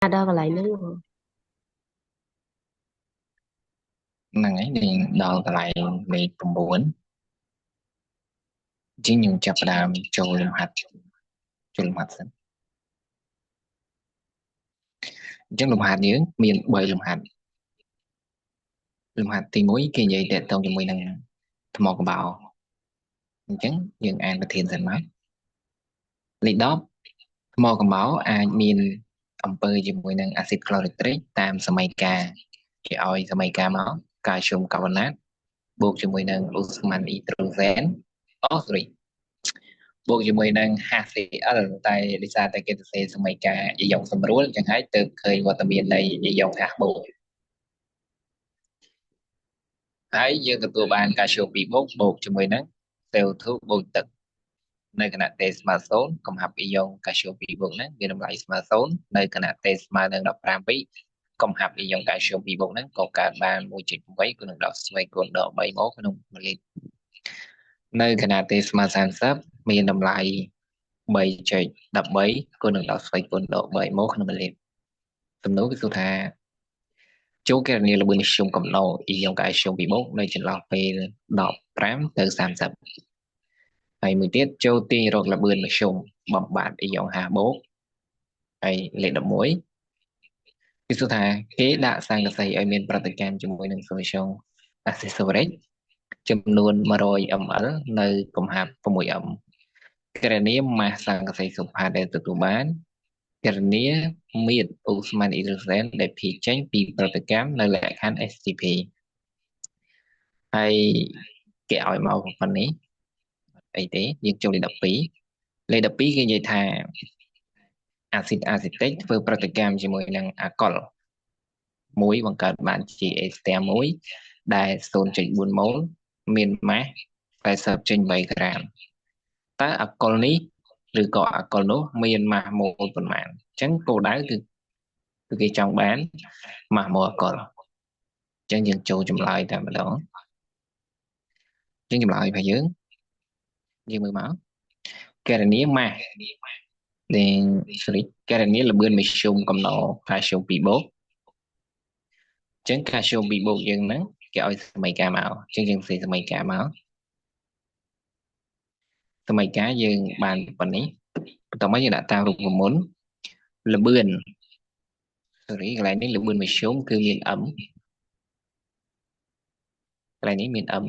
ដល់កន្លែងហ្នឹង ហ្នឹងហើយយើងដល់កន្លែងលេខ9ជាងយើងចាប់ផ្ដើមចូលលំហាត់ចូលលំហាត់សិនអញ្ចឹងលំហាត់យើងមាន3លំហាត់លំហាត់ទី1គេនិយាយតាក់ទងជាមួយនឹងថ្មកបោអញ្ចឹងយើងអានប្រធានសិនមកលេខ10ថ្មកបោអាចមានអំពើជាមួយនឹងអាស៊ីតក្លរីត្រិកតាមសម័យកាលគេឲ្យសម័យកាលមកកាល់ស្យូមកាបូណាតបូកជាមួយនឹងអូស្មង់អ៊ីត្រូសែនអូ sorry បូកជាមួយនឹង HCl តែដោយសារតែគេសរសេរសម័យកាលអ៊ីយ៉ុងសម្រួលអញ្ចឹងហើយទើបឃើញវត្តមាននៃអ៊ីយ៉ុង H បូកហើយយើងទទួលបានកាល់ស្យូម2បូកបូកជាមួយនឹង CO2 បូកទឹកនៅគណៈ T ស្មើ0កំហាប់អ៊ីយ៉ុងកាល់ស្យូម2បូកហ្នឹងមានតម្លៃស្មើ0នៅគណៈ T ស្មើនឹង15វិកំហាប់អ៊ីយ៉ុងកាល់ស្យូម2បូកហ្នឹងក៏កើតបាន 1.8 គុណនឹង10ស្វ័យគុណដល់3ម៉ូក្នុង1លីត្រនៅគណៈ T ស្មើ30មានតម្លៃ 3.13 គុណនឹង10ស្វ័យគុណដល់3ម៉ូក្នុង1លីត្រសំណួរគឺសួរថាចូលគណនាល្បឿនមធ្យមកំណោអ៊ីយ៉ុងកាល់ស្យូម2បូកនៅចន្លោះពេល15ទៅ30ហើយមួយទៀតចូលទាញរកល្បឿនមធ្យមបំបត្តិអ៊ីយ៉ុង H បូកហើយលេខ11គឺសួរថាគេដាក់ស័ង្កសីឲ្យមានប្រតិកម្មជាមួយនឹង solution អាស៊ីតសូវរិកចំនួន100 ml នៅកំហាប់ 6m គណនាម៉ាសស័ង្កសីសុផាតដែលទទួលបានគណនាមាត្រអូស្មង់អ៊ីដ្រូសែនដែលភាយចេញពីប្រតិកម្មនៅលក្ខខណ្ឌ STP ហើយគេឲ្យមកប៉ុណ្នេះអីទេយើងចូលលេខ12លេខ12គេនិយាយថាអាស៊ីតអាសេទិកធ្វើប្រតិកម្មជាមួយនឹងអាកុលមួយបង្កើតបានជាអេស្ទែមួយដែល 0.4 ម៉ូលមានម៉ាស 40.3 ក្រាមតើអាកុលនេះឬក៏អាកុលនោះមានម៉ាសម៉ូលប៉ុន្មានអញ្ចឹងគោលដៅគឺគេចង់បានម៉ាសម៉ូលអាកុលអញ្ចឹងយើងចូលចម្លើយតែម្ដងអញ្ចឹងចម្លើយរបស់យើងយើងមើលមកគណនាម៉ាសដែល sorry គណនាល្បឿនមធ្យមកំណោកាល់ស្យូម2បូកអញ្ចឹងកាល់ស្យូម2បូកយើងហ្នឹងគេឲ្យសម័យកាលមកអញ្ចឹងយើងផ្សេងសម័យកាលមកសម័យកាលយើងបានប៉ុណ្នេះបន្ទាប់មកយើងដាក់តាមរូបមន្តល្បឿន sorry កន្លែងនេះល្បឿនមធ្យមគឺមាន m កន្លែងនេះមាន m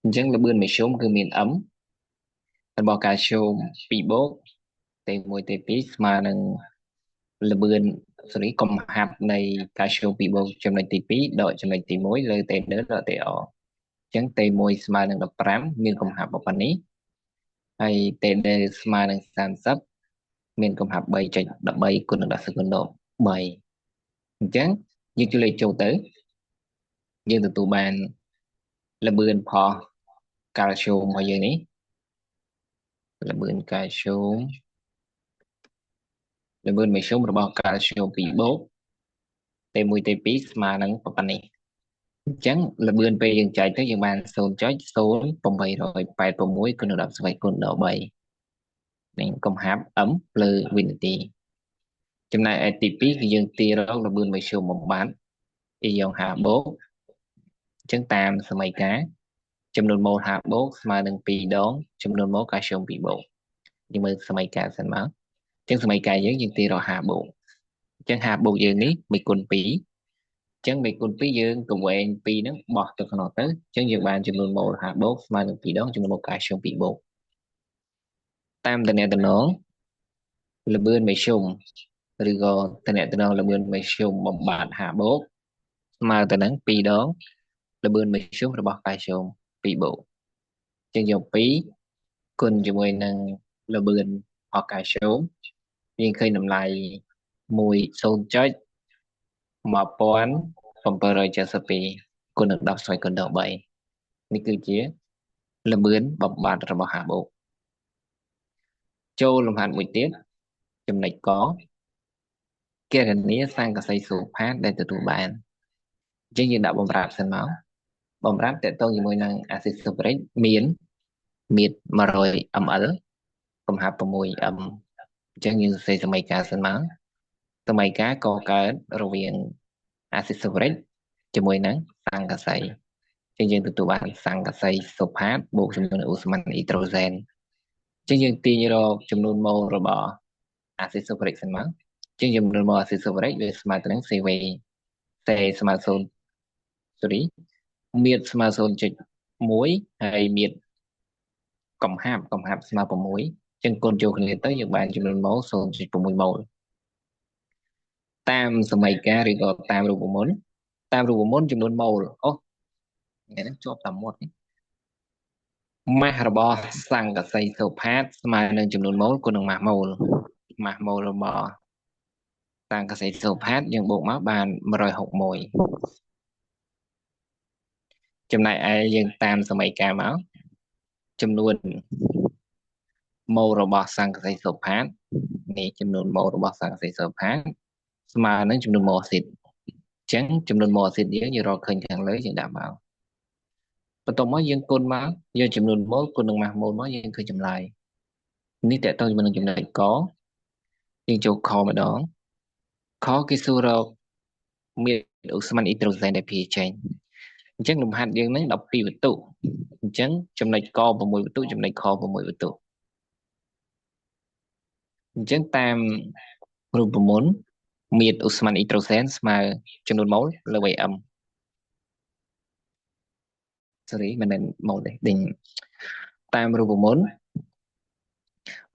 អញ្ចឹងល្បឿនមធ្យមគឺមាន m របស់កាល់ស្យូម2បូក T1 T2 ស្មើនឹងល្បឿន sorry កំហាប់នៃកាល់ស្យូម2បូកចំណុចទី2ដកចំណុចទី1លើ T2 ដក TO អញ្ចឹង T1 ស្មើនឹង15មានកំហាប់ប៉ុណ្នេះហើយ T2 ស្មើនឹង30មានកំហាប់ 3.13 គុណនឹង10សេគុណដល់3អញ្ចឹងយើងជួយលេខចូលទៅយើងទទួលបានល្បឿនផុសកាល់ស្យូមរបស់យើងនេះល្បឿនកាល់ស្យូមល្បឿនមធ្យមរបស់កាល់ស្យូម2បូក T1 T2 ស្មើនឹងប៉ុណ្នេះអញ្ចឹងល្បឿនពេលយើងចែកទៅយើងបាន 0.0886 គុណនឹង10ស្វ័យគុណដល់3នឹងកំហាប់ m លើវិនាទីចំណែកឯទី2គឺយើងទារកល្បឿនមធ្យមបំបត្តិអ៊ីយ៉ុង H បូកអញ្ចឹងតាមសម័យកាលចំនួនម៉ូល H បូកស្មើនឹង2ដងចំនួនម៉ូលកាល់ស្យូម2បូកយើងមើលសម័យកាលសិនមកអញ្ចឹងសម័យកាលយើងទារក H បូកអញ្ចឹង H បូកយើងនេះ1គុណ2អញ្ចឹង1គុណ2យើងកវែង2ហ្នឹងបោះទៅក្នុងទៅអញ្ចឹងយើងបានចំនួនម៉ូល H បូកស្មើនឹង2ដងចំនួនម៉ូលកាល់ស្យូម2បូកតាមតំណែងល្បឿនមធ្យមឬក៏តំណែងល្បឿនមធ្យមបំបត្តិ H បូកស្មើទៅនឹង2ដងល្បឿនមធ្យមរបស់កាល់ស្យូម2បូកអញ្ចឹងយក2គុណជាមួយនឹងល្បឿនរបស់កាល់ស្យូមយើងឃើញតម្លៃ 1.0.1772 គុណនឹង10ស្វ័យគុណដល់3នេះគឺជាល្បឿនបំបត្តិរបស់ H បូកចូលលំហាត់មួយទៀតចំណុចកគណនាស័ង្កសីសូផាតដែលទទួលបានអញ្ចឹងយើងដាក់បំរាបសិនមកបំរាបតកតងជាមួយនឹងអាស៊ីតសូវរិកមាន មាឌ100 ml កំហាប់ 6m អញ្ចឹងយើងសរសេរសមីការសិនមកសមីការកកើតរវាងអាស៊ីតសូវរិកជាមួយនឹងសង្កសីអញ្ចឹងយើងទទួលបានសង្កសីសូផាតបូកជាមួយនឹងអូស្មង់អ៊ីត្រូសែនអញ្ចឹងយើងទាញរកចំនួនម៉ូលរបស់អាស៊ីតសូវរិកសិនមកអញ្ចឹងចំនួនម៉ូលអាស៊ីតសូវរិកវាស្មើទៅនឹង CV C ស្មើ0 sorry មៀតស្មើ 0.1 ហើយមៀតកំហាប់ស្មើ6អញ្ចឹងគុណចូលគ្នាទៅយើងបានចំនួនម៉ូល 0.6 ម៉ូលតាមសមីការឬក៏តាមរូបមន្តចំនួនម៉ូលអូថ្ងៃហ្នឹងជាប់តាមមាត់នេះម៉ាស់របស់សង្កសីសូផាតស្មើនឹងចំនួនម៉ូលគុណនឹងម៉ាស់ម៉ូលម៉ាស់ម៉ូលរបស់សង្កសីសូផាតយើងបូកមកបាន161ចំណែកឯយើងតាមសមីការមកចំនួនម៉ូលរបស់សង្កសីសូផាតនេះចំនួនម៉ូលរបស់សង្កសីសូផាតស្មើនឹងចំនួនម៉ូលអាស៊ីតអញ្ចឹងចំនួនម៉ូលអាស៊ីតយើងរកឃើញខាងលើយើងដាក់មកបន្ទាប់មកយើងគុណមកយកចំនួនម៉ូលគុណនឹងម៉ាស់ម៉ូលមកយើងឃើញចម្លើយនេះតើតើជាមួយនឹងចំណុចកយើងចូលខម្ដងខគេសួររកមានឧស្ម័នអ៊ីត្រូសែនដែលភាចេញអញ្ចឹងលំហាត់យើងនឹង12វត្ថុអញ្ចឹងចំណុចក6វត្ថុចំណុចខ6វត្ថុអញ្ចឹងតាមរូបមន្តមៀតឧស្ម័នអ៊ីត្រូសែនស្មើចំនួនម៉ូលលើ Vm sorry មិនមែនម៉ូលទេដេញតាមរូបមន្ត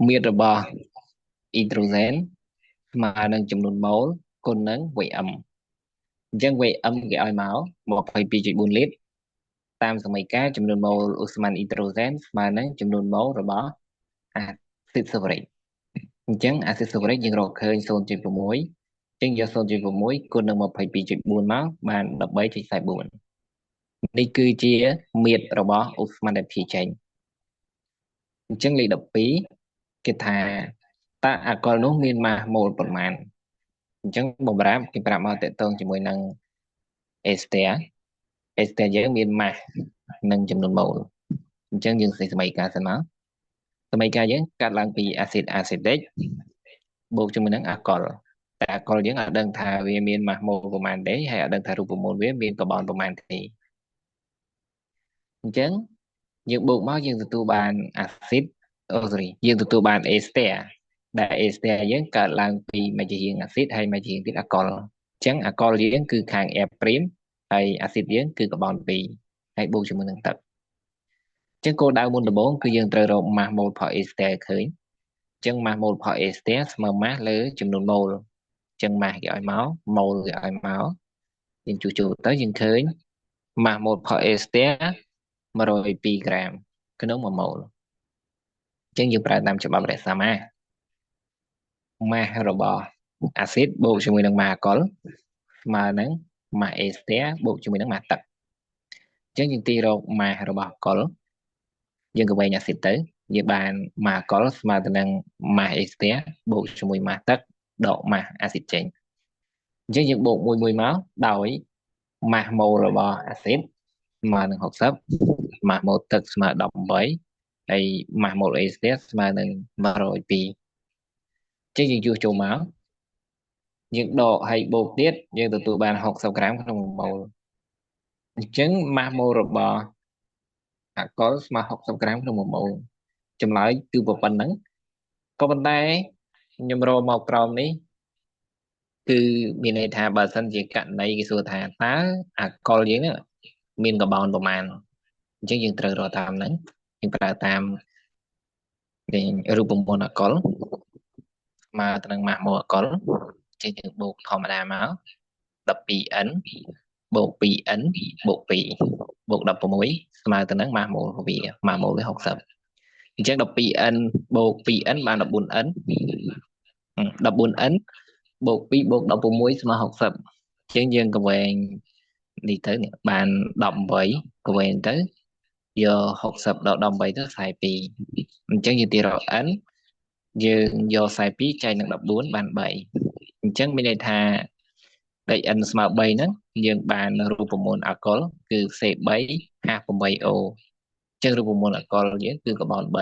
មៀតរបស់អ៊ីត្រូសែនស្មើនឹងចំនួនម៉ូលគុណនឹង Vm អញ្ចឹង Vm គេឲ្យមក 22.4 លីត្រតាមសមីការចំនួនម៉ូលឧស្ម័នអ៊ីត្រូសែនស្មើនឹងចំនួនម៉ូលរបស់អាស៊ីតសូវរិកអញ្ចឹងអាស៊ីតសូវរិកយើងរកឃើញ 0.6 អញ្ចឹងយក 0.6 គុណនឹង 22.4 មកបាន 13.44 នេះគឺជាមៀតរបស់ឧស្ម័នដែលភាចេញអញ្ចឹងលេខ12គេថាតើអាល់កុលនោះមានម៉ាស់ម៉ូលប៉ុន្មានអញ្ចឹងបំរាបគេប្រាប់មកតកតងជាមួយនឹងអេស្ទែអេស្ទែយើងមានម៉ាស់និងចំនួនម៉ូលអញ្ចឹងយើងសេសមីការសិនមកសមីការយើងកាត់ឡើងពីអាស៊ីតអាសេទិកបូកជាមួយនឹងអាល់កុលតែអាល់កុលយើងអត់ដឹងថាវាមានម៉ាស់ម៉ូលប្រមាណទេហើយអត់ដឹងថារូបមន្តវាមានកាបូនប្រមាណទេអញ្ចឹងយើងបូកមកយើងទទួលបានអាស៊ីតអូ sorry យើងទទួលបានអេស្ទែដែលអេស្ទែយើងកើតឡើងពីមជ្ឈរាងអាស៊ីតហើយមជ្ឈរាងទៀតអាល់កុលអញ្ចឹងអាល់កុលយើងគឺខាង R' ហើយអាស៊ីតយើងគឺកាបូន2ហើយបូកជាមួយនឹងទឹកអញ្ចឹងគោលដៅមុនដំបូងគឺយើងត្រូវរកម៉ាស់ម៉ូលផលអេស្ទែឃើញអញ្ចឹងម៉ាស់ម៉ូលផលអេស្ទែស្មើម៉ាស់លើចំនួនម៉ូលអញ្ចឹងម៉ាស់គេឲ្យមកម៉ូលគេឲ្យមកយើងជួសជុលទៅយើងឃើញម៉ាស់ម៉ូលផលអេស្ទែ102ក្រាមក្នុង1ម៉ូលអញ្ចឹងយើងប្រើតាមច្បាប់រក្សាម៉ាស់ម៉ាស់របស់អាស៊ីតបូកជាមួយនឹងម៉ាស់អាល់កុលស្មើនឹងម៉ាស់អេស្ទែបូកជាមួយនឹងម៉ាស់ទឹកអញ្ចឹងយើងទីរកម៉ាស់របស់អាល់កុលយើងក៏វែងអាស៊ីតទៅយើងបានម៉ាស់អាល់កុលស្មើទៅនឹងម៉ាស់អេស្ទែបូកជាមួយម៉ាស់ទឹកដកម៉ាស់អាស៊ីតចេញអញ្ចឹងយើងបូកមួយមួយមកដោយម៉ាស់ម៉ូលរបស់អាស៊ីតស្មើនឹង60ម៉ាស់ម៉ូលទឹកស្មើ18ហើយម៉ាស់ម៉ូលអេស្ទែស្មើនឹង102ចឹងយើងជួសចូលមកយើងដកហើយបូកទៀតយើងទទួលបាន60ក្រាមក្នុង1ម៉ូលអញ្ចឹងម៉ាស់ម៉ូលរបស់អាល់កុលស្មើ60ក្រាមក្នុង1ម៉ូលចម្លើយគឺប៉ុណ្ណឹងក៏ប៉ុន្តែខ្ញុំរកមកក្រោមនេះគឺមានន័យថាបើសិនជាករណីគេសួរថាតើអាល់កុលយើងនេះមានកាបូនប្រមាណអញ្ចឹងយើងត្រូវរកតាមហ្នឹងយើងប្រើតាមរូបមន្តអាល់កុលស្មើទៅនឹងម៉ាស់ម៉ូលអាល់កុលជាយើងបូកធម្មតាមក 12n បូក 2n បូក2បូក16ស្មើទៅនឹងម៉ាស់ម៉ូលវាម៉ាស់ម៉ូលវា60អញ្ចឹង 12n បូក 2n បាន 14n 14n បូក2បូក16ស្មើ60អញ្ចឹងយើងកវែងនេះទៅនេះបាន18កវែងទៅយក60ដល់18ទៅ42អញ្ចឹងយើងទីរក n យើងយក42ចែកនឹង14បាន3អញ្ចឹងមានន័យថាលេខ n ស្មើ3ហ្នឹងយើងបានរូបមន្តអាល់កុលគឺ C3H8O ចឹងរូបមន្តអកលយើងគឺកាបូន3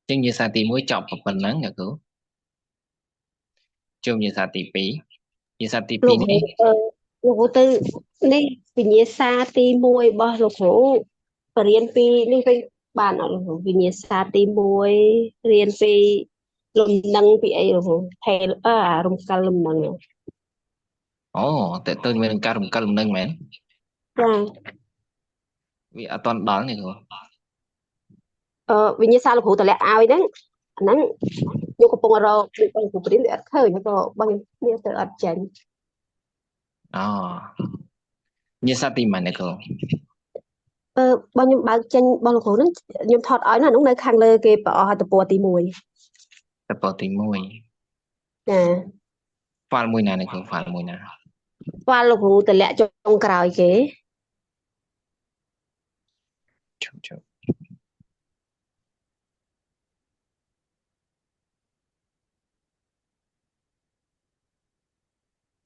ចឹងវិញ្ញាសាទី1ចប់ប៉ុណ្ណឹងអ្នកគ្រូចូលវិញ្ញាសាទី2វិញ្ញាសាទី លោក 2នេះ គ្រូអឺលោកគ្រូទៅនេះវិញ្ញាសាទី1របស់លោកគ្រូបរៀនពីនេះវិញបានអត់លោកគ្រូវិញ្ញាសាទី1រៀនពីលំនឹងពីអីលោកគ្រូថេអឺអារំកិលលំនឹង អូតើទៅជាមួយនឹងការរំកិលលំនឹងមែន ចា វាអត់តន់ដល់នេះគ្រូ អឺវិញ្ញាសាលោកគ្រូតម្លាក់ឲ្យហ្នឹងអាហ្នឹងខ្ញុំកំពុងរកលោកគ្រូបរៀនវាអត់ឃើញក៏បងនេះទៅអត់ចេញ អូវិញ្ញាសាទីម៉ាននេះគ្រូ អឺបងខ្ញុំបើកចេញបងលោកគ្រូហ្នឹងខ្ញុំថតឲ្យណានោះនៅខាងលើគេប្រអស់ឲ្យទំព័រទី1 ទំព័រទី1 ចា ហ្វាល់មួយណានេះគ្រូហ្វាល់មួយណា ហ្វាល់លោកគ្រូតម្លាក់ចុងក្រោយគេ ជប់ជប់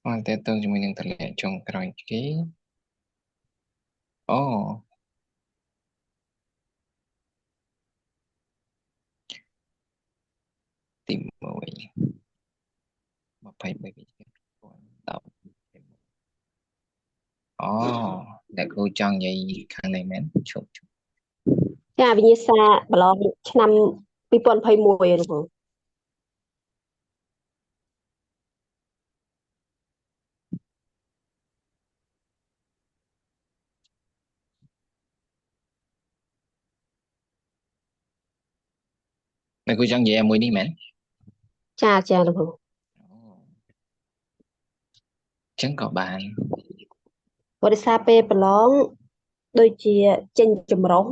ហ្វាល់តើទៅជាមួយនឹងតម្លាក់ចុងក្រោយគេអូទី1 23វិច្ឆិកា2010អូអ្នកគ្រូចង់និយាយខាងនេះមែនឈប់ជប់ ចាវិញ្ញាសាប្រឡងឆ្នាំ2021លោកគ្រូ អ្នកគ្រូចង់និយាយមួយនេះមែន ចាចាលោកគ្រូ ចឹងក៏បាន បរិសាពេលប្រឡងដូចជាចេញចម្រុះ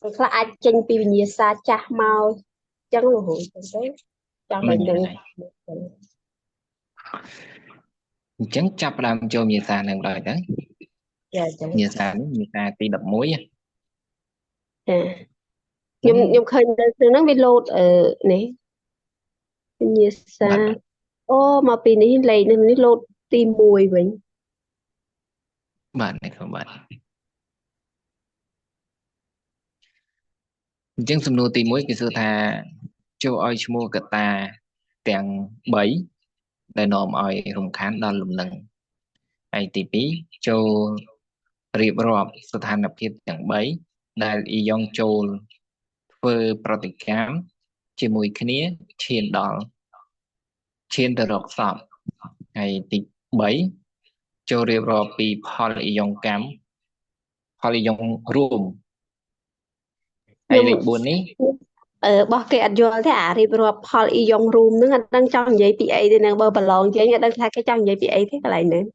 ពេលខ្លះអាចចេញពីវិញ្ញាសាចាស់មកចឹងលោកគ្រូចឹងទៅចង់ឲ្យនឹង អញ្ចឹងចាប់ផ្ដើមចូលវិញ្ញាសានឹងដល់ទៅ ចាចា វិញ្ញាសានេះវិញ្ញាសាទី11 ចាខ្ញុំខ្ញុំឃើញនៅក្នុងហ្នឹងវាលោតអឺនេះវិញ្ញាសាអូមកពីនេះលេខនេះនេះលោតទី1វិញ បាទនេះក៏បាទអញ្ចឹងសំណួរទី1គេសួរថាចូលឲ្យឈ្មោះកត្តាទាំង3ដែលនាំឲ្យរំខានដល់លំនឹងហើយទី2ចូលរៀបរាប់ស្ថានភាពទាំង3ដែលអ៊ីយ៉ុងចូលធ្វើប្រតិកម្មជាមួយគ្នាឈានដល់ឈានទៅរកសពហើយទី3ចូលរៀបរាប់ពីផលអ៊ីយ៉ុងកម្មផលអ៊ីយ៉ុងរួមហើយលេខ4នេះ អឺបោះគេអត់យល់ទេអារៀបរាប់ផលអ៊ីយ៉ុងរួមហ្នឹងអត់ដឹងចង់និយាយពីអីទេនឹងបើប្រឡងចេញអត់ដឹងថាគេចង់និយាយពីអីទេកន្លែងហ្នឹង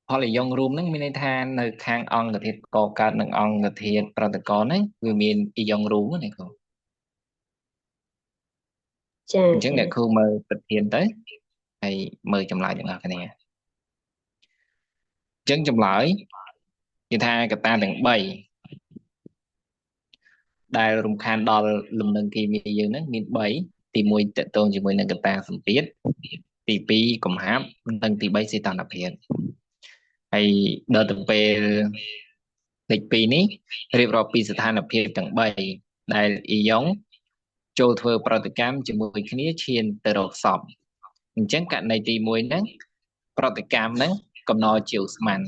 ផលអ៊ីយ៉ុងរួមហ្នឹងមានន័យថានៅខាងអង្គធាតុកកើតនិងអង្គធាតុប្រតិករហ្នឹងវាមានអ៊ីយ៉ុងរួមណាគ្រូ ចា អញ្ចឹងអ្នកគ្រូមើលប្រធានទៅហើយមើលចម្លើយទាំងអស់គ្នាអញ្ចឹងចម្លើយគេថាកត្តាទាំង3ដែលរំខានដល់លំនឹងគីមីយើងហ្នឹងមាន3ទី1តកតងជាមួយនឹងកត្តាសម្ពាធទី2កំហាប់និងទី3សីតុណ្ហភាពហើយដល់ទៅពេលលេខ2នេះរៀបរាប់ពីស្ថានភាពទាំង3ដែលអ៊ីយ៉ុងចូលធ្វើប្រតិកម្មជាមួយគ្នាឈានទៅរកសពអញ្ចឹងករណីទី1ហ្នឹងប្រតិកម្មហ្នឹងកំណត់ជាឧស្ម័ន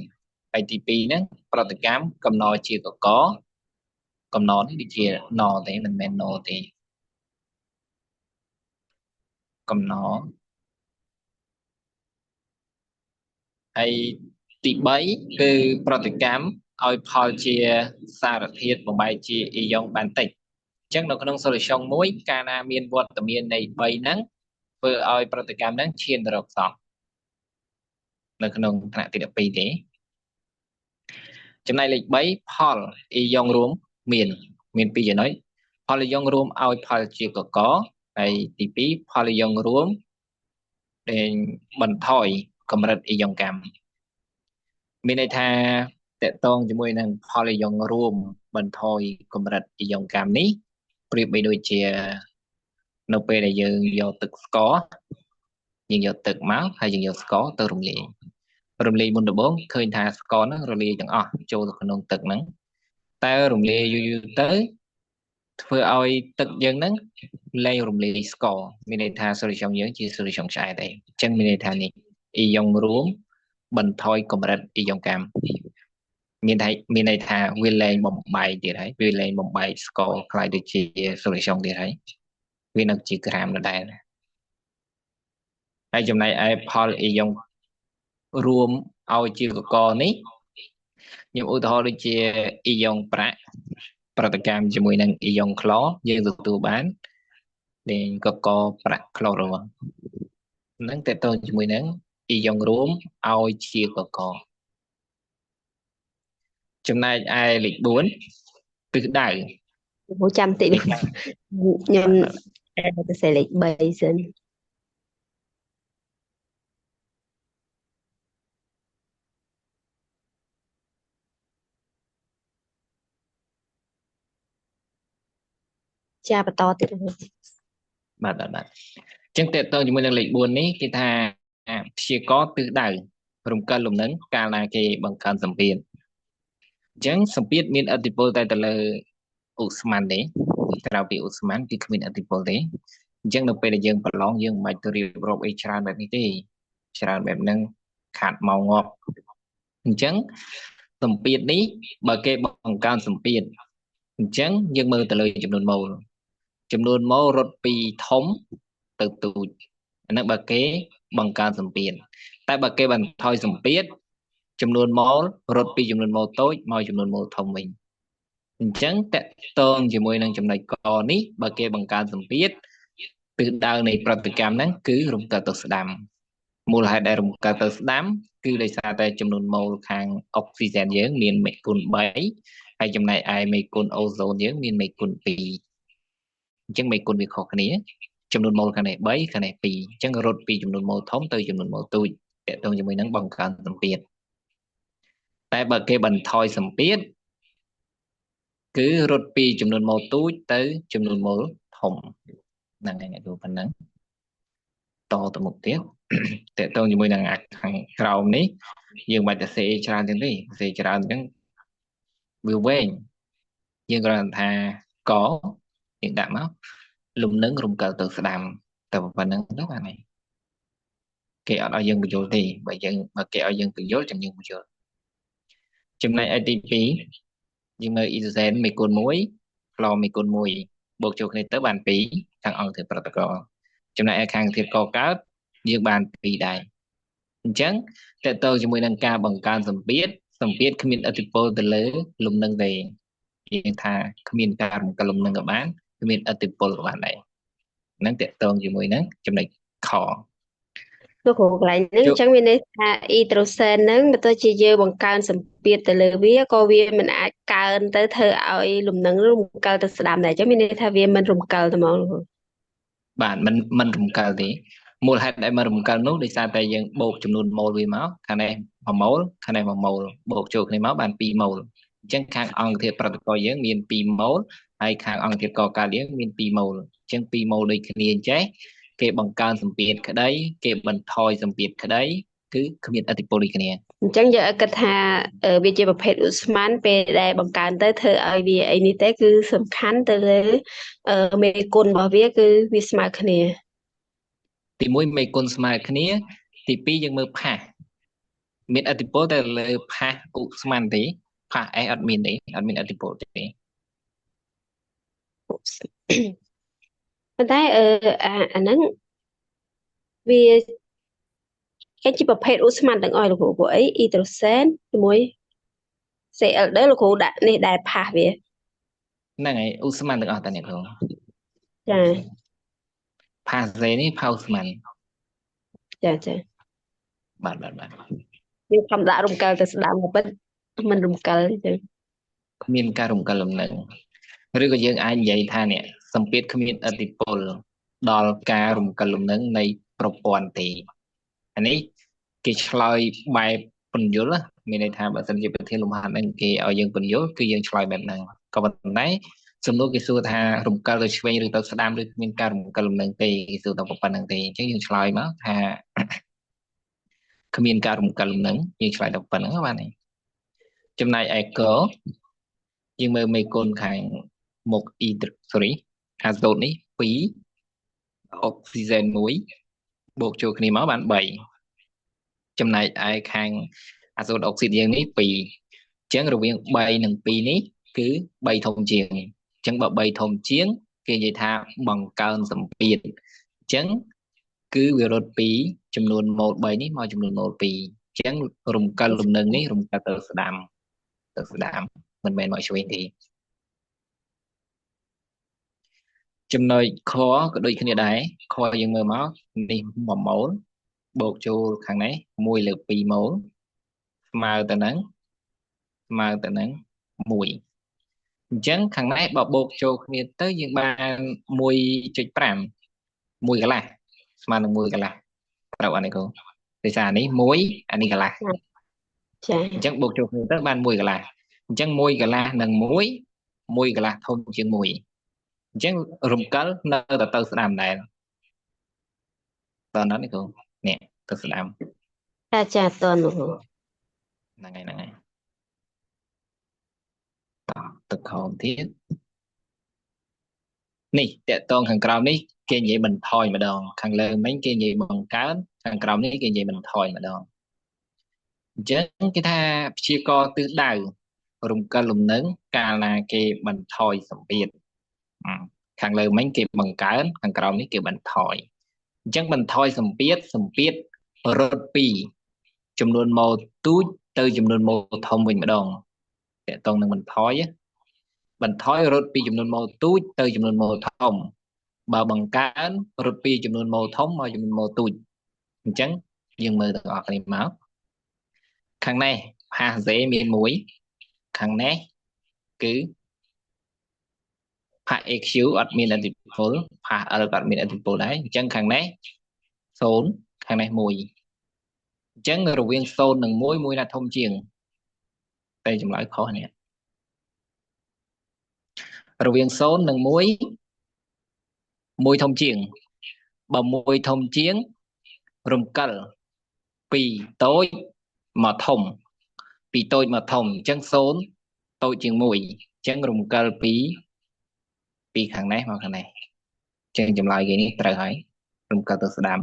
ហើយទី2ហ្នឹងប្រតិកម្មកំណត់ជាកកកំណត់នេះដូចជាណទេមិនមែនណទេកំណត់ហើយទី3គឺប្រតិកម្មឲ្យផលជាសារធាតុបំបែកជាអ៊ីយ៉ុងបានតិចអញ្ចឹងនៅក្នុង solution មួយកាលណាមានវត្តមាននៃ3ហ្នឹងធ្វើឲ្យប្រតិកម្មហ្នឹងឈានទៅរកសពនៅក្នុងថ្នាក់ទី12ទេចំណែកលេខ3ផលអ៊ីយ៉ុងរួមមានមាន2ចំណុចផលអ៊ីយ៉ុងរួមឲ្យផលជាកកហើយទី2ផលអ៊ីយ៉ុងរួមដែលបន្ថយកម្រិតអ៊ីយ៉ុងកម្មមានន័យថាតកតងជាមួយនឹងផលអ៊ីយ៉ុងរួមបន្ថយកម្រិតអ៊ីយ៉ុងកម្មនេះប្រៀបបីដូចជានៅពេលដែលយើងយកទឹកស្ករយើងយកទឹកមកហើយយើងយកស្ករទៅរំលាយ រំលាយមុនដំបូងឃើញថាស្ករហ្នឹងរលាយទាំងអស់ចូលទៅក្នុងទឹកហ្នឹងតែរំលាយយូរៗទៅធ្វើឲ្យទឹកយើងហ្នឹងលែងរំលាយស្ករមានន័យថា solution យើងជា solution ឆ្អែតឯងអញ្ចឹងមានន័យថានេះអ៊ីយ៉ុងរួមបន្ថយកម្រិតអ៊ីយ៉ុងកាំមានន័យថាវាលែងបំបែកទៀតហើយវាលែងបំបែកស្ករក្លាយទៅជា solution ទៀតហើយវានៅជាក្រាមដដែលហើយចំណែកឯផលអ៊ីយ៉ុងរួមឲ្យជាកកនេះខ្ញុំឧទាហរណ៍ដូចជាអ៊ីយ៉ុងប្រាក់ប្រតិកម្មជាមួយនឹងអ៊ីយ៉ុងក្លយើងទទួលបានលេងកកប្រាក់ក្លរហ្នឹងតើតើជាមួយនឹងអ៊ីយ៉ុងរួមឲ្យជាកកចំណែកឯលេខ4ទិសដៅ ចាំតិចខ្ញុំទៅសេលេខ3សិនចាបន្តទៀតបាទបាទបាទអញ្ចឹងតើតើជាមួយនឹងលេខ4នេះគេថាព្យាករទិសដៅរំកិលលំនឹងកាលណាគេបង្កើនសម្ពាធអញ្ចឹងសម្ពាធមានឥទ្ធិពលតែទៅលើឧស្ម័នទេក្រៅពីឧស្ម័នគឺគ្មានឥទ្ធិពលទេអញ្ចឹងនៅពេលដែលយើងប្រឡងយើងមិនបាច់ទៅរៀបរាប់អីច្រើនបែបនេះទេច្រើនបែបហ្នឹងខាតម៉ោងងាប់អញ្ចឹងសម្ពាធនេះបើគេបង្កើនសម្ពាធអញ្ចឹងយើងមើលទៅលើចំនួនម៉ូលចំនួនម៉ូលរត់ពីធំទៅទូចអាហ្នឹងបើគេបង្កើនសម្ពាធតែបើគេបន្ថយសម្ពាធចំនួនម៉ូលរត់ពីចំនួនម៉ូលតូចមកចំនួនម៉ូលធំវិញអញ្ចឹងតកតងជាមួយនឹងចំណុចកនេះបើគេបង្កើនសម្ពាធទិសដៅនៃប្រតិកម្មហ្នឹងគឺរំកិលទៅស្ដាំមូលហេតុដែលរំកិលទៅស្ដាំគឺដោយសារតែចំនួនម៉ូលខាងអុកស៊ីសែនយើងមានមេគុណ3ហើយចំណែកឯមេគុណអូហ្សូនយើងមានមេគុណ2អញ្ចឹងមេគុណវាខុសគ្នាចំនួនម៉ូលខាងនេះ3ខាងនេះ2អញ្ចឹងរត់ពីចំនួនម៉ូលធំទៅចំនួនម៉ូលទូចតកតងជាមួយនឹងបង្កើនសម្ពាធតែបើគេបន្ថយសម្ពាធគឺរត់ពីចំនួនម៉ូលទូចទៅចំនួនម៉ូលធំហ្នឹងហើយអ្នកគ្រូប៉ុណ្ណឹងតទៅមុខទៀតតកតងជាមួយនឹងអាខាងក្រោមនេះយើងមិនបាច់ទៅសេច្រើនចឹងទេសេច្រើនចឹងវាវែងយើងគ្រាន់តែថាកយើងដាក់មកលំនឹងរំកិលទៅស្ដាំតែប៉ុណ្្នឹងទៅបានហើយគេអត់ឲ្យយើងបញ្យល់ទេបើគេឲ្យយើងបញ្យល់ចឹងយើងបញ្យល់ចំណែកឯទី2យើងមើលអ៊ីសូសែនមេគុណ1ក្លមេគុណ1បូកចូលគ្នាទៅបាន2ខាងអង្គធាតុប្រតិករចំណែកឯខាងធាតុកកើតយើងបាន2ដែរអញ្ចឹងតើតើជាមួយនឹងការបង្កើនសម្ពាធសម្ពាធគ្មានឥទ្ធិពលទៅលើលំនឹងទេយើងថាគ្មានការរំកិលលំនឹងក៏បានគ្មានឥទ្ធិពលក៏បានដែរហ្នឹងតកតងជាមួយនឹងចំណុចខលោកគ្រូកន្លែងហ្នឹងអញ្ចឹងមានន័យថាអ៊ីត្រូសែនហ្នឹងបើទោះជាយើងបង្កើនសម្ពាធទៅលើវាក៏វាមិនអាចកើនទៅធ្វើឲ្យលំនឹងរំកិលទៅស្ដាំដែរអញ្ចឹងមានន័យថាវាមិនរំកិលទៅហ្មងលោកគ្រូបាទមិនរំកិលទេមូលហេតុដែលមិនរំកិលនោះដោយសារតែយើងបូកចំនួនម៉ូលវាមកខាងនេះ1ម៉ូលខាងនេះ1ម៉ូលបូកចូលគ្នាមកបាន2ម៉ូលអញ្ចឹងខាងអង្គធាតុប្រតិករយើងមាន2ម៉ូលហើយខាងអង្គធាតុកកើតយើងមាន2ម៉ូលអញ្ចឹង2ម៉ូលដូចគ្នាអញ្ចេះគេបង្កើនសម្ពាធក្តីគេបន្ថយសម្ពាធក្តីគឺគ្មានឥទ្ធិពលដូចគ្នាអញ្ចឹងយើងឲ្យគិតថាវាជាប្រភេទឧស្ម័នពេលដែលបង្កើនទៅធ្វើឲ្យវាអីនេះទេគឺសំខាន់ទៅលើមេគុណរបស់វាគឺវាស្មើគ្នាទី1មេគុណស្មើគ្នាទី2យើងមើលផាសមានឥទ្ធិពលតែលើផាសឧស្ម័នទេផាសអេសអត់មានទេអត់មានឥទ្ធិពលទេប៉ុន្តែអាហ្នឹងវាគេជាប្រភេទឧស្ម័នទាំងអស់លោកគ្រូព្រោះអីអ៊ីត្រូសែនជាមួយ Cl2 លោកគ្រូដាក់នេះដែរផាសវាហ្នឹងហើយឧស្ម័នទាំងអស់តាអ្នកគ្រូចាផាសសេនេះផាឧស្ម័នចាចាបាទបាទបាទយើងខំដាក់រំកិលទៅស្ដាំក៏ពិតមិនរំកិលទេមានការរំកិលលំនឹងឬក៏យើងអាចនិយាយថានេះសម្ពាធគ្មានឥទ្ធិពលដល់ការរំកិលលំនឹងនៃប្រព័ន្ធទេអានេះគេឆ្លើយបែបពន្យល់មានន័យថាបើសិនជាប្រធានលំហាត់ហ្នឹងគេឲ្យយើងពន្យល់គឺយើងឆ្លើយបែបហ្នឹងក៏ប៉ុន្តែសំណួរគេសួរថារំកិលទៅឆ្វេងឬទៅស្ដាំឬគ្មានការរំកិលលំនឹងទេគេសួរតែប៉ុណ្្នឹងទេអញ្ចឹងយើងឆ្លើយមកថា គ្មានការរំកិលលំនឹងយើងឆ្លើយដល់ប៉ុណ្្នឹងបានហើយចំណែកឯកយើងមើលមេគុណខាងមុខ E sorry អាសូតនេះ2អុកស៊ីសែន1បូកចូលគ្នាមកបាន3ចំណែកឯខាងអាសូតអុកស៊ីតយើងនេះ2អញ្ចឹងរវាង3និង2នេះគឺ3ធំជាងអញ្ចឹងបើ3ធំជាងគេនិយាយថាបង្កើនសម្ពាធអញ្ចឹងគឺវារត់ពីចំនួនម៉ូល3នេះមកចំនួនម៉ូល2អញ្ចឹងរំកិលលំនឹងនេះរំកិលទៅស្ដាំទៅស្ដាំមិនមែនមកឆ្វេងទេចំណុចខក៏ដូចគ្នាដែរខយើងមើលមកនេះ1ម៉ូលបូកចូលខាងនេះ1លើ2ម៉ូលស្មើទៅនឹង1អញ្ចឹងខាងនេះបើបូកចូលគ្នាទៅយើងបាន 1.5 1កន្លះស្មើនឹង1កន្លះត្រូវអត់នេះគ្រូដោយសារនេះ1អានេះកន្លះចាអញ្ចឹងបូកចូលគ្នាទៅបាន1កន្លះអញ្ចឹង1កន្លះនិង1 1កន្លះធំជាង1អញ្ចឹងរំកិលនៅតែទៅស្ដាំដែរតើណានេះគ្រូនេះទៅស្ដាំចាចាតើនោះហ្នឹងហើយហ្នឹងហើយតទៅខោទៀតនេះតកតងខាងក្រោមនេះគេនិយាយបន្ថយម្ដងខាងលើមិញគេនិយាយបង្កើនខាងក្រោមនេះគេនិយាយបន្ថយម្ដងអញ្ចឹងគេថាព្យាករទិសដៅរំកិលលំនឹងកាលណាគេបន្ថយសម្ពាធខាងលើមិញគេបង្កើនខាងក្រោមនេះគេបន្ថយអញ្ចឹងបន្ថយសម្ពាធសម្ពាធរត់ពីចំនួនម៉ូលទូចទៅចំនួនម៉ូលធំវិញម្ដងតកតងនឹងបន្ថយបន្ថយរត់ពីចំនួនម៉ូលទូចទៅចំនួនម៉ូលធំបើបង្កើនរត់ពីចំនួនម៉ូលធំមកចំនួនម៉ូលទូចអញ្ចឹងយើងមើលទាំងអស់គ្នាមកខាងនេះផាសសេមាន1ខាងនេះគឺផាស AQ អត់មានឥទ្ធិពលផាស L ក៏អត់មានឥទ្ធិពលដែរអញ្ចឹងខាងនេះ0ខាងនេះ1អញ្ចឹងរវាង0និង1មួយណាធំជាងតែចម្លើយខុសនេះរវាង0និង1 1ធំជាងបើ1ធំជាងរំកិលពីតូចមកធំពីតូចមកធំអញ្ចឹង0តូចជាង1អញ្ចឹងរំកិលពីខាងនេះមកខាងនេះអញ្ចឹងចម្លើយគេនេះត្រូវហើយរំកិលទៅស្ដាំ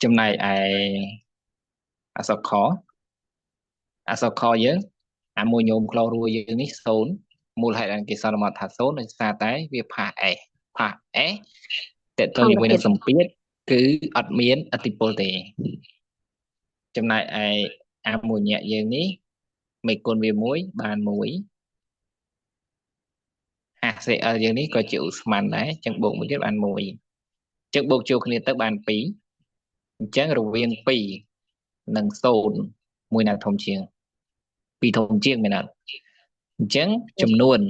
ចំណែកឯអក្សរខអក្សរខយើងអាមួយញោមក្លោរួយយើងនេះ0មូលហេតុដែលគេសន្មតថា0ដោយសារតែវាផាស S ផាស S តើតើជាមួយនឹងសម្ពាធគឺអត់មានឥទ្ធិពលទេចំណែកឯអាមួយញាក់យើងនេះមេគុណវា1បាន1 HCl យើងនេះក៏ជាឧស្ម័នដែរអញ្ចឹងបូកមួយទៀតបាន1អញ្ចឹងបូកចូលគ្នាទៅបាន2អញ្ចឹងរវាង2និង0មួយណាធំជាង2ធំជាងមែនអត់អញ្ចឹងចំនួន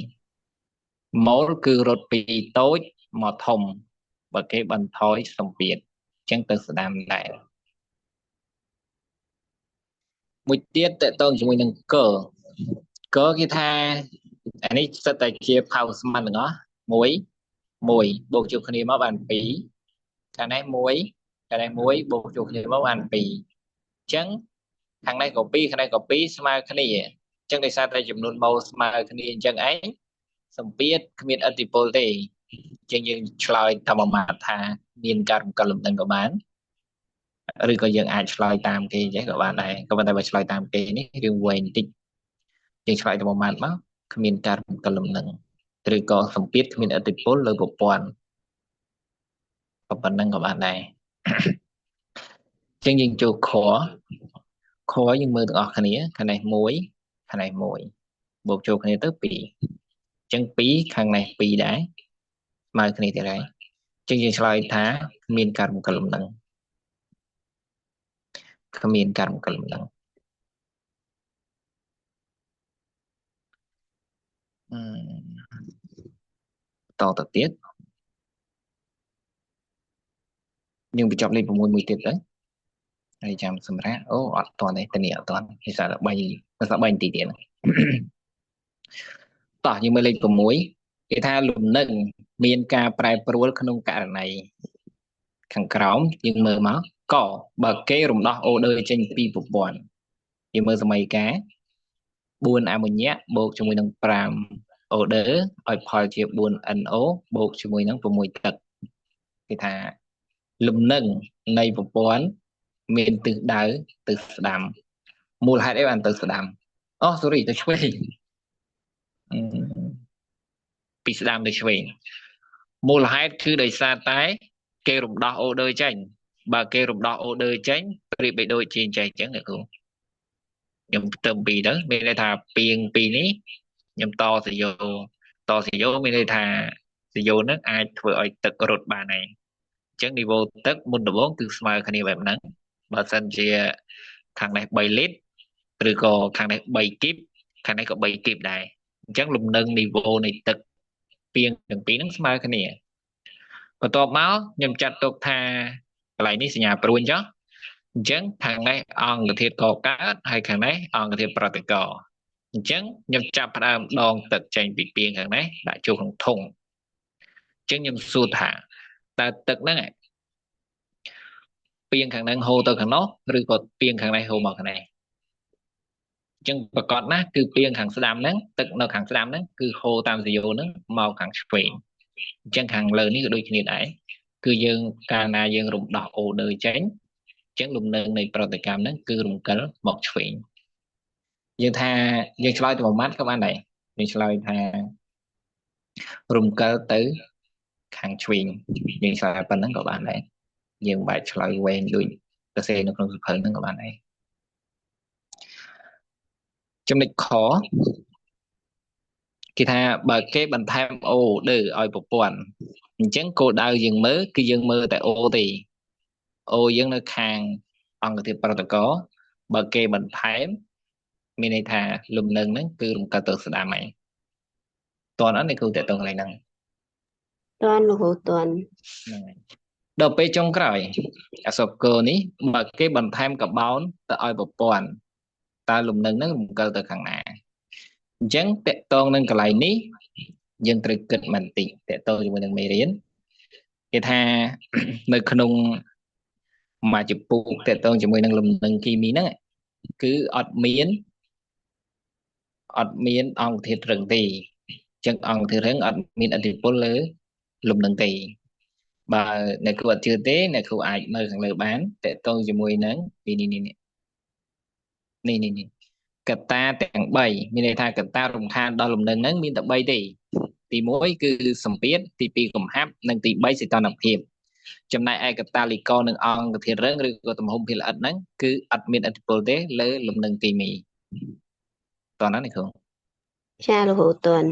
ម៉ូលគឺរត់ពីតូចមកធំបើគេបន្ថយសម្ពាធអញ្ចឹងទៅស្ដាំដែរមួយទៀតតកតងជាមួយនឹងកកគេថាអានេះសិតតែជាផៅស្មានទាំងអស់1 1បូកចូលគ្នាមកបាន2ខាងនេះ1ខាងនេះ1បូកចូលគ្នាមកបាន2អញ្ចឹងខាងនេះក៏2ខាងនេះក៏2ស្មើគ្នាអញ្ចឹងដោយសារតែចំនួនម៉ូលស្មើគ្នាអញ្ចឹងឯងសម្ពាធគ្មានឥទ្ធិពលទេអញ្ចឹងយើងឆ្លើយតាមមួយម៉ាត់ថាមានការរំកិលលំនឹងក៏បានឬក៏យើងអាចឆ្លើយតាមគេអញ្ចឹងក៏បានដែរក៏ប៉ុន្តែបើឆ្លើយតាមគេនេះរឿងវែងបន្តិចយើងឆ្លើយតាមមួយម៉ាត់មកគ្មានការរំកិលលំនឹងឬក៏សម្ពាធគ្មានឥទ្ធិពលលើប្រព័ន្ធប៉ុណ្្នឹងក៏បានដែរអញ្ចឹងយើងចូលខខយើងមើលទាំងអស់គ្នាខាងនេះ1ខាងនេះ1បូកចូលគ្នាទៅ2អញ្ចឹង2ខាងនេះ2ដែរស្មើគ្នាទៀតហើយអញ្ចឹងយើងឆ្លើយថាគ្មានការរំកិលលំនឹងគ្មានការរំកិលលំនឹងតទៅទៀតយើងបញ្ចប់លេខ6មួយទៀតទៅហើយចាំសម្រាប់អូអត់តនេះតនេះអត់តភាសា3ភាសា3នាទីទៀតតោះយើងមើលលេខ6គេថាលំនឹងមានការប្រែប្រួលក្នុងករណីខាងក្រោមយើងមើលមក កបើគេរំដោះអូដឺចេញពីប្រព័ន្ធយើងមើលសម័យកាល4អាម៉ូញ៉ាក់បូកជាមួយនឹង5អូដឺឲ្យផលជា 4NO បូកជាមួយនឹង6ទឹកគេថាលំនឹងនៃប្រព័ន្ធមានទិសដៅទិសស្ដាំមូលហេតុអីបានទៅស្ដាំអូ sorry ទៅឆ្វេងពីស្ដាំទៅឆ្វេងមូលហេតុគឺដោយសារតែគេរំដោះអូដឺចេញបើគេរំដោះអូដឺចេញប្រៀបបីដូចជាអញ្ចឹងអ្នកគ្រូខ្ញុំផ្ទឹមពីរទៅមានន័យថាពីងពីរនេះខ្ញុំតសយោតសយោមានន័យថាសយោនឹងអាចធ្វើឲ្យទឹករត់បានហើយអញ្ចឹងនីវ៉ូទឹកមុនដំបូងគឺស្មើគ្នាបែបហ្នឹងបើសិនជាខាងនេះ3លីត្រឬក៏ខាងនេះ3គីបខាងនេះក៏3គីបដែរអញ្ចឹងលំនឹងនីវ៉ូនៃទឹកពីងទាំងពីរហ្នឹងស្មើគ្នាបន្ទាប់មកខ្ញុំចាត់ទុកថាកន្លែងនេះសញ្ញាព្រួញចុះអញ្ចឹងខាងនេះអង្គធាតុកកើតហើយខាងនេះអង្គធាតុប្រតិករអញ្ចឹងខ្ញុំចាប់ផ្ដើមដងទឹកចេញពីពាងខាងនេះដាក់ចូលក្នុងធុងអញ្ចឹងខ្ញុំសួរថាតើទឹកហ្នឹងពាងខាងហ្នឹងហូរទៅខាងនោះឬក៏ពាងខាងនេះហូរមកខាងនេះអញ្ចឹងប្រកាសណាស់គឺពាងខាងស្ដាំហ្នឹងទឹកនៅខាងស្ដាំហ្នឹងគឺហូរតាមសយោហ្នឹងមកខាងឆ្វេងអញ្ចឹងខាងលើនេះក៏ដូចគ្នាដែរគឺយើងកាលណាយើងរំដោះអូដឺចេញអញ្ចឹងលំនឹងនៃប្រតិកម្មហ្នឹងគឺរំកិលមកឆ្វេងយើងថាយើងឆ្លើយទៅមួយម៉ាត់ក៏បានដែរយើងឆ្លើយថារំកិលទៅខាងឆ្វេងយើងឆ្លើយប៉ុណ្ណឹងក៏បានដែរយើងមិនបាច់ឆ្លើយវែងដូចសរសេរនៅក្នុងសៀវភៅហ្នឹងក៏បានដែរចំណុចខគេថាបើគេបន្ថែមអូដឺឲ្យប្រព័ន្ធអញ្ចឹងគោលដៅយើងមើលគឺយើងមើលតែអូទេអូយើងនៅខាងអង្គធាតុប្រតិករបើគេបន្ថែមមានន័យថាលំនឹងហ្នឹងគឺរំកិលទៅស្ដាំហើយតើអត់នេះគឺតើតើកន្លែងហ្នឹងតន់លោកគ្រូតន់ហ្នឹងហើយដល់ពេលចុងក្រោយអសកលនេះបើគេបន្ថែមកបោនទៅឲ្យប្រព័ន្ធតើលំនឹងហ្នឹងរំកិលទៅខាងណាអញ្ចឹងតកតងនឹងកន្លែងនេះយើងត្រូវគិតបន្តិចតកតងជាមួយនឹងមេរៀនគេថានៅក្នុងមួយចម្ពោះតកតងជាមួយនឹងលំនឹងគីមីហ្នឹងគឺអត់មានអង្គធាតុរឹងទេអញ្ចឹងអង្គធាតុរឹងអត់មានឥទ្ធិពលលើលំនឹងទេបើអ្នកគ្រូអត់ជឿទេអ្នកគ្រូអាចមើលខាងលើបានតកតងជាមួយនឹងនេះនេះនេះនេះនេះកត្តាទាំង3មានន័យថាកត្តារំខានដល់លំនឹងហ្នឹងមានតែ3ទេទី1គឺសម្ពាធទី2កំហាប់និងទី3សីតុណ្ហភាពចំណែកឯកត្តាលីកនិងអង្គធាតុរឹងឬក៏ទំហំភាគល្អិតហ្នឹងគឺអត់មានឥទ្ធិពលទេលើលំនឹងគីមីតោះណានេះគ្រូចាលោកគ្រូតន់